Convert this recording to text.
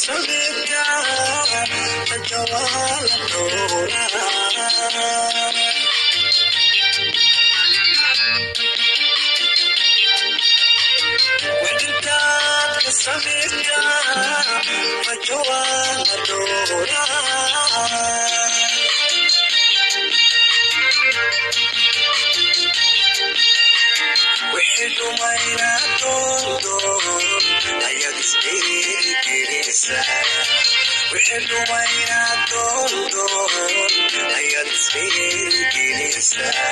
Samiddaa rajo waa la dhowraa. Wixintaad ka samiddaa rajo waa la dhowraa. Wixii dhumayna doondoon ayaad isdhiirigelinaysaa. Wixii dhumayna doondoon ayaad isdhiirigelinaysaa.